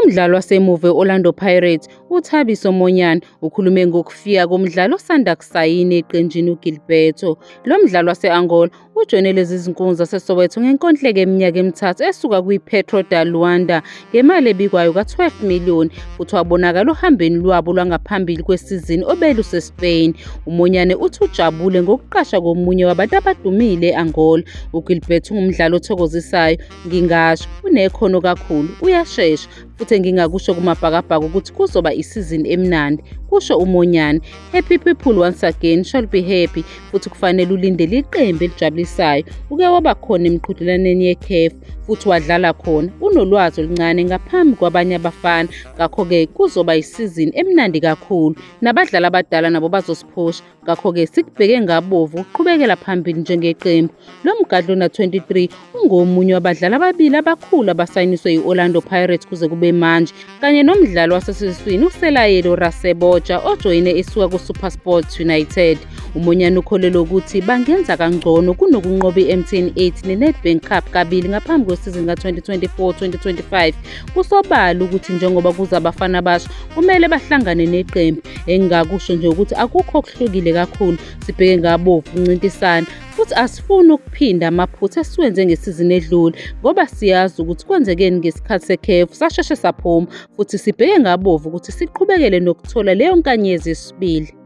Umdlali wasemuva we-Orlando Pirates, uThabiso Monyane, ukhulume ngokufika komdlali osanda kusayina eqenjini uGilberto. Lo mdlali wase-Angola ujoyine lezi zinkunzi zaseSoweto ngenkontileka yeminyaka emithathu esuka kwiPetro da Luanda ngemali ebikwayo ka-12 million futhi wabonakala ohambweni lwabo lwangaphambili kwesizini obeluseSpain. UMonyane uthi ujabule ngokuqashwa komunye wabantu abadumile e-Angola. UGilberto ungumdlali othokozisayo, ngingasho, unekhono kakhulu, uyashesha futhi engingakusho kumaBhakabhaka ukuthi kuzoba isizini emnandi, kusho uMonyane. Happy people once again shall be happy futhi kufanele ulindele iqembu elijabulisayo. Uke waba khona emiqhudelwaneni yeCAF futhi wadlala khona, unolwazi oluncane ngaphambi kwabanye abafana, ngakho-ke kuzoba isizini emnandi kakhulu. Nabadlali abadala nabo bazosiphusha, ngakho-ke sikubheke ngabovu ukuqhubekela phambili njengeqembu. Lo mgadli ona-23 ungomunye wabadlali ababili abakhulu abasayiniswe yi-Orlando Pirates kuze kube manje, kanye nomdlali wasesiswini uSelayelo Raseboja ojoyine esuka kuSuperSport United. UMonyane ukholelwa ukuthi bangenza kangcono kunokunqoba i-MTN 8 neNedbank Cup kabili ngaphambi kwesizini ka-2024-2025. Kusobala ukuthi njengoba kuza abafana abasha kumele bahlangane neqembu. Engingakusho nje ukuthi akukho okuhlukile kakhulu, sibheke ngabovu ukuncintisana futhi asifuni ukuphinda amaphutha esiwenze ngesizini edlule ngoba siyazi ukuthi kwenzekeni ngesikhathi sekhefu sasheshe saphuma futhi sibheke ngabovu ukuthi siqhubekele nokuthola leyo nkanyezi yesibili.